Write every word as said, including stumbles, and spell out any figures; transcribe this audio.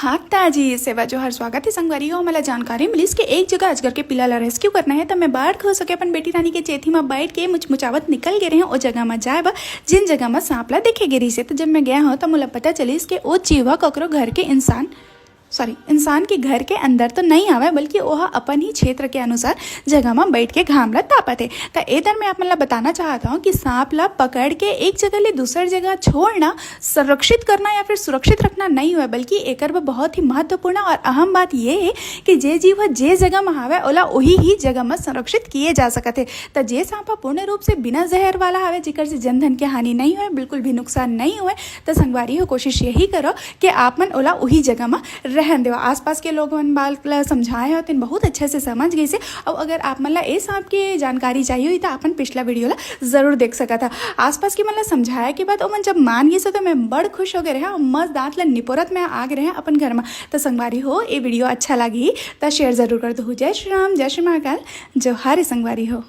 माता जी, सेवा जोहार, स्वागत हे संगवारी हो। हमला जानकारी मिलिस कि एक जगह अजगर के पिला ला रेस्क्यू करना हे, त मैं बड़ खुश होके अपन बेटी रानी के चेथी म बैठ के मुचमुचावत निकल गे रहें ओ जगह म जाए बर, जिन जगह म सांप ला देखे गे रहिस हे। त जब मैं गया हूँ, त मोला पता चलिस कि ओ चीवा ककरो घर के इंसान, सॉरी, इंसान के घर के अंदर तो नहीं आवे, बल्कि ओहा अपन ही क्षेत्र के अनुसार जगह म बैठ के घाम ला तापत हे। त ए दर मैं आप मन ला बताना चाहत हूँ कि सांप ला पकड़ के एक जगह ले दूसर जगह छोड़ना सुरक्षित करना या फिर सुरक्षित रखना नहीं होय, बल्कि एकर बर बहुत ही महत्वपूर्ण और अहम बात ये हे कि जे जीव ह जे जगह म हावय, ओला ओही ही जगह म संरक्षित किए जा सकत हे। त जे सांप ह पूर्ण रूप से बिना जहर वाला हावय, जेकर से जन धन के हानि नहीं होय, बिल्कुल भी नुकसान नहीं होय, त संगवारी हो, कोशिश यही करो कि आप मन ओला उही जगह म रहन देव। आसपास के लोग मन बात ला समझाए हो, तेन बहुत अच्छा से समझ गइसे। अउ अगर आप मन ला ए सांप के जानकारी चाहिए होही, त अपन पिछला वीडियो ला जरूर देख सकत ह। आसपास के मन ला समझाए के बाद ओमन जब मान गइसे, त मैं बड़ खुश हो गे रहें, मस्त दांत ला निपोरत मैं आ गे रहें अपन घर म। त संगवारी हो, ए वीडियो अच्छा लागही, त शेयर जरूर कर दहू। जय श्री राम, जय श्री महाकाल, जोहार संगवारी हो।